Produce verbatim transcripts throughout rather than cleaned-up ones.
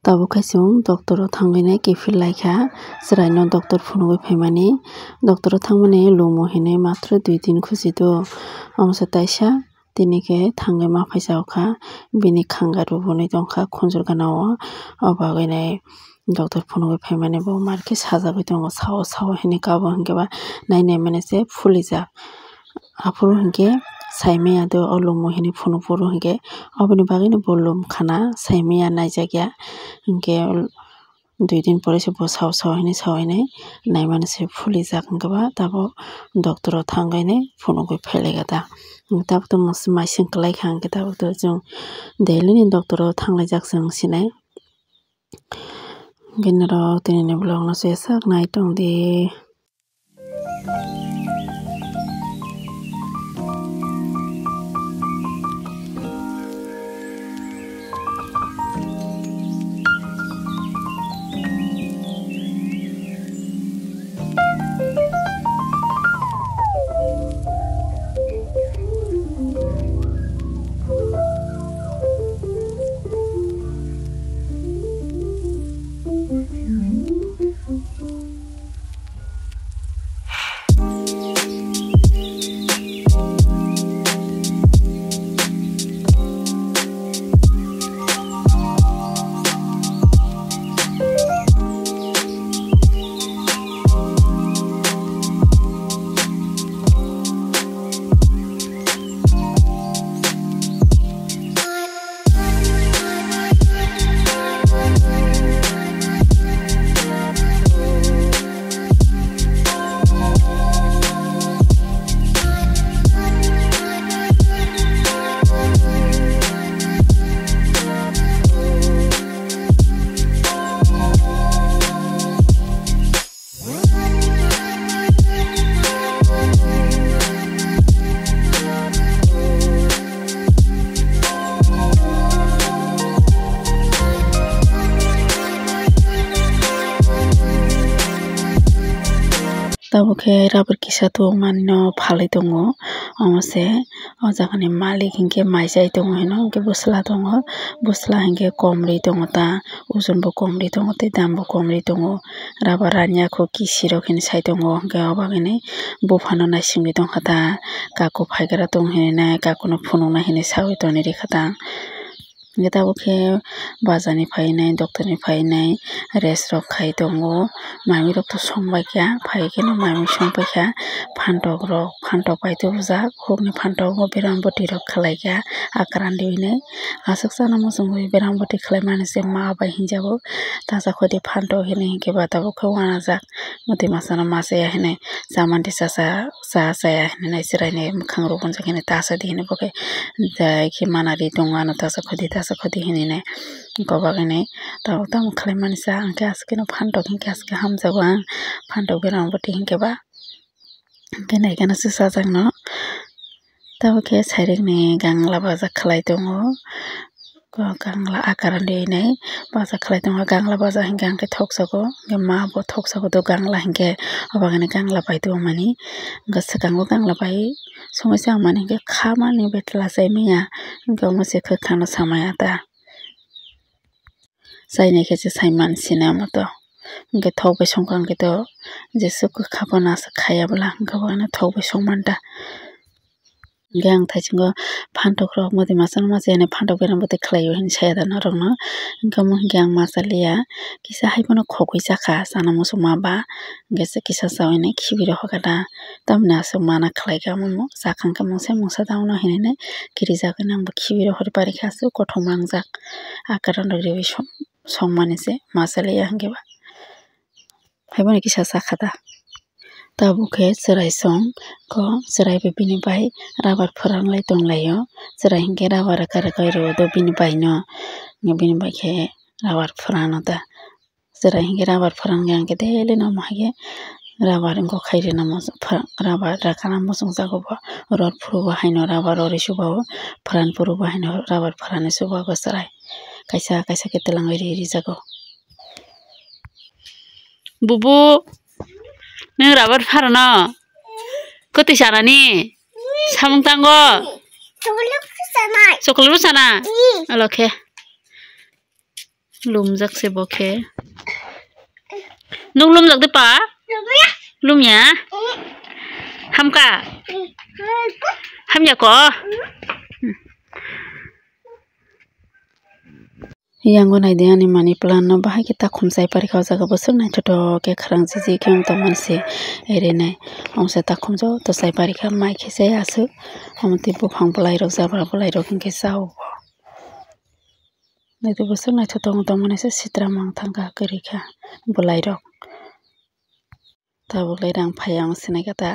Tabuk khe chwng doctor o thangwi nai kiphil lai kha, chwraino doctor phunugwi phaimani. Doctor o thangmani lumo hinwi matwrwi dui din khusi do. Omo se taisa tini khe thangwi ma phaisa o kha, bini khangar bo bwnwi tong kha khunjur gana o. O bagwi nai doctor phunugwi phaimani bo mar khe sajagwi tongo, sao sao hinwi kabo hinkhe ba nai nai mani se phulijak. Aphuru hinkhe saimaya do o lumo hinwi phunuk phuru hinkhe oboni bagwino bo lum khana saimaya naijakya. Hinkhe dui din pore se bo sao sao hinwi sao hinwi naimani se phulijak hinkhe ba tabuk doctor o thangwi nai phunugwi phailaiga ta. Tabuk to mosong maising kwlai kha hinkhe tabuk to chwng daily ni doctor o thanglaijak chwng sinai. Hinkhe norok tini ni vlog no se sak nai tong di. Tabuk khe rubber kisa tubumani no phalwi tongo. Omo se o jaga ni malik hinkhe mai chai tongo hino, hinkhe bwsla tongo, bwsla hinkhe komri tongo ta, ojon bo komri tongo tei dam bo komri tongo. Rubber ranya kho kisi rok hinwi sai tongo, hinkhe o bagwi ni buphano naisingwi tongkha ta, kaku phaigra tong hinwi nai, kaku no phunukna hinwi sawi toni rikha ta. Hinkhe tabuk khe bajar ni phainai, doctor ni phainai, rest rok khai tongo. Manwi rok to song bai kha, phai kheno manwi song pai kha. Phantok rok, phantok bai tubujak, hukni phantok o berang bwtwi rok khlai kha, akran riwi nai. Aswk chana muchungwi berang bwtwi khlai mani se ma bai hinjago. Tasa khudi phantok hinwi hinkhe ba tabuk khe uanajak. Bwtwi masa no ma chaya hinwi, chamani tisa cha, cha chaya hinwi nai chwraini mwkhang rok wngjak hinwi tasa di hinwi bo khe. Jai khe mana ri tongo ano tasa khudi, tasa khudi hinwi nai. Kobak hinwi tamo tamo khlai mani sa, hinkhe aswk khe no phantok hinkhe aswk khe hamjago ang. Phantok berang bwtwi hinkhe ba. Hinkhe nai gana se sajak no. Tabuk khe sairik ni gangla baja khlai tongo. Ko gangla akar de nai baja khlai tongo. Gangla baja hinkhe ang khe thoksago, hinkhe ma bo thoksago do gangla hinkhe. Obo hwnwi gangla bai tongmani, hinkhe swkango gangla bai songwi se ang mani hinkhe khamani betla chai manya, hinkhe omo se kwkhwrang no samaya ta. Chainai khe se sai man sinai omo to. Hinkhe thok bai songkha hinkhe to jesu kwkha phano aswk khaiya bwla, hinkhe bo ano thok bai song man ta. Hinkhe ang thaisingo phantok rok mudi masa no masa yani phantok berang bwtwi khlaio hinwi saya da norok no. Hinkhe omo hinkhe ang masa liya, kisa hai phano khogwi chakha chana muchungma ba, hinkhe se kisa chawi nai khibi rokha da. Tamoni aswk mana khlai kha omo, chakha hinkhe mungsa mungsa da ono hinwi nai khirijagwi nang bo khibi rohor pari kha aswk kothoma wngjak. Akar rok riwi song, songmani se masa liya hinkhe ba. Hai bono kisa sakha da. Tabuk khe chwrai song ko, chwrai bo bini bai rubber phuranlai tonglaio. Chwrai hinkhe rubber rwkha rwkha rw do bini bai no, bini bai khe rubber phurano da. Chwrai hinkhe rubber phurang ya hinkhe daily no omo hai khe rubber wngkha khairina muchung, rubber rwkha na muchungjago bo. Rot phuru bo haino rubber rori chubago, phuran phuru bo haino rubber phurani chubago chwrai. Kaisa kaisa khe twlangwi ri rijago. Bubu, nwng rubber phurano? Kwtwi chanani? Samung tango? Chocolate bo sana. Olo khe. Lumjak se bo khe. Nwng lumjak de pa? Lumya? Hamkha? Hamya ko? Yango naidi ani money plant no bahai khe takhum chai parikha o jaga bwswk naithotok khe khwrang chiji khe wng tongmani se ere nai. Omo se takhum joto chai parikha mai khe se aswk omo tei buphang bwlairok jabra bwlairok hinkhe cha o. Naithotok bwswk naithotok wng tongmani se sitra mang thangkha kwrwikha bwlairok. Tabuk le rang phai ang sinai kha ta,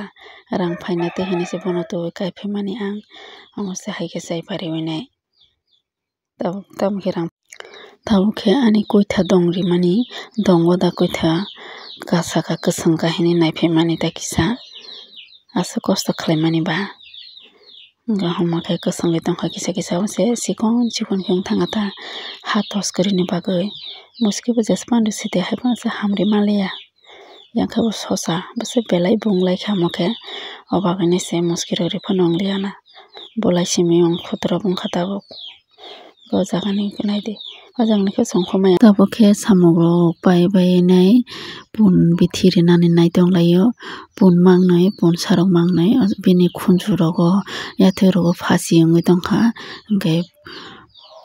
rang phaina twi hinwi se bono tubui kaiphai mani ang, omo se hai khe chai pariwi nai. Tabuk tamo khe rang, tabuk khe ani koitha dong rimani, dongo da koitha, kasa kha kwswng kha hinwi naiphai mani ta kisa, aswk kosto khlai mani ba. Hwnkhe homa khe kwchangwi tongkha kisa kisa, omo se chikon chikon khe wng thangkha ta, ha tos kwrwini bagwi. Muski bo jesphano site hai phano se hamri manliya. Yang khe bo sosa, bwswk belai bung lai kha omo khe, o bagwino se muski rok ri phano wng liya na. Bolai simi wng khotoro wng kha tabuk. O jaga ni nai di, o jaga ni khe chwng kho maya. Tabuk khe samung rok pai bai nai pun bithi rinani nai tong lai o, pun mangnai, pun sarok mangnai, bini khunju rogo, yathek rogo phasi wngwi tong kha, hwnkhe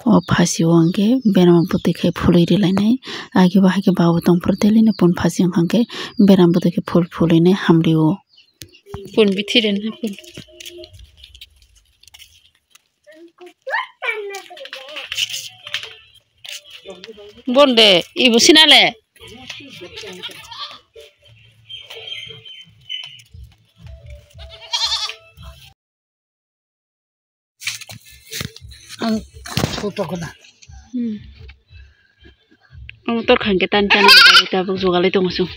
o phasi o hwnkhe berama bwtwi khe phulwi ri lai nai, agi bo hai khe ba bo tong phuru daily ni pun phasi wngkha hwnkhe berama bwtwi khe phul phulwi nai hamri o. Pun bithi rinai pun. Bonde, ibu sinale. Ang photo kona. Hmm. Ang tor khangke tan tan tabuk jogalai tongo sung.